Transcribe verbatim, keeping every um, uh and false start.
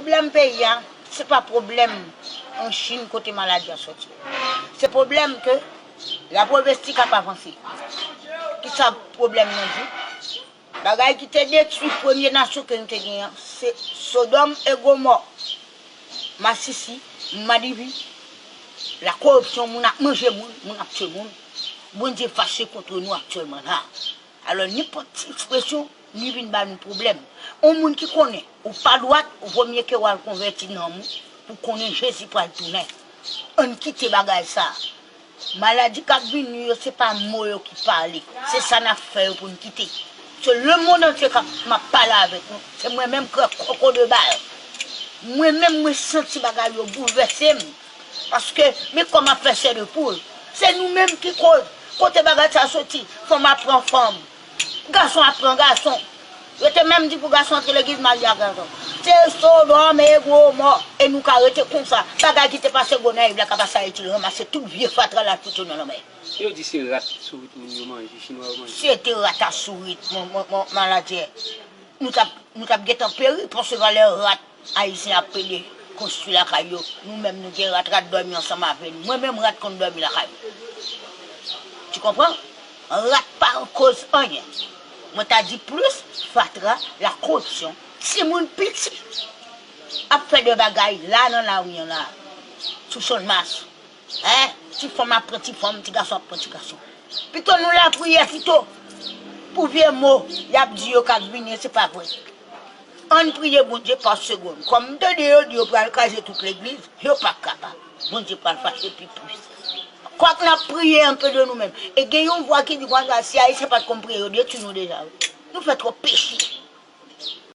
Pwoblèm peyi a, se pa pwoblèm an Chin kote maladi a sòti. Se pwoblèm ke lapwovestik ap avanse. Kisa pwoblèm nan di? Bagay ki te detwi premye nasyon ke nou te genyen an, se Sodòm e Gomò, Masisi, Madipi, lakoripsyon, moun ap manje moun, moun ap tye moun. Bondye fache kont nou aktyèlman la. Alò, nenpòt ti ekspresyon, li vin ba nou pwoblèm. Yon moun ki konnen ou pa dwat, ou vomye ke w al konvèti nanm ou pou konnen Jezi pral tounen. Ann kite bagay sa a. Maladi k ap vini yo, se pa mo yo ki pale. Se sa n ap fè yo pou n kite. Se lemonn antye k ap, m ap pale avèk nou. Se mwen menm k kòkòdebal. Mwen menm, mwen santi bagay yo boulvèse m. Paske, men kòman fè chè de poul. Se nou menm ki koz. Kote bagay sa soti? Fanm ap pran fanm. Gason ap pran gason. Yo te menm di pou gason antre legliz, marye ak gason. Se Sodòm e Gomò. E nou ka rete konsa. Bagay ki te pase Gonayiv la ka pase Ayiti, ranmase tout vye fatra la, fout yo nan lanmè. Yo di se rat sourit moun yo manje, chinwa yo manje. Se te rat a sourit, mon, mon, mon, maladie. Nou t ap, nou t ap gentan peri, paske valè rat ayisyen ap pede konstwi lakay yo. Nou menm nou gen rat, rat dòmi ansanm avè nou. Mwen menm rat konn dòmi lakay mwen. Tu comprends? Rat pa koz anyen. Mwen ta di plis fatra, la koripsyon. Timoun piti ap fè de bagay la nan lari an la. Sou Channmas. Hein? Ti fanm ap pran ti fanm, ti gason ap pran ti gason. Pito nou lapriyè pito. Pou vye mo y ap di yo k ap vini, se pa vre. Ann priye Bondye pa segonn. Kòm m tande yo di yo pral kraze tout legliz, yo p ap kapab. Bondye pral fache pi plis. Kwak n ap priye anpe de nou menm. E gen yon vwa ki di konsa, si Ayisyen pa t konn priye, yo detwi nou deja, wi. Nou fè twòp peche.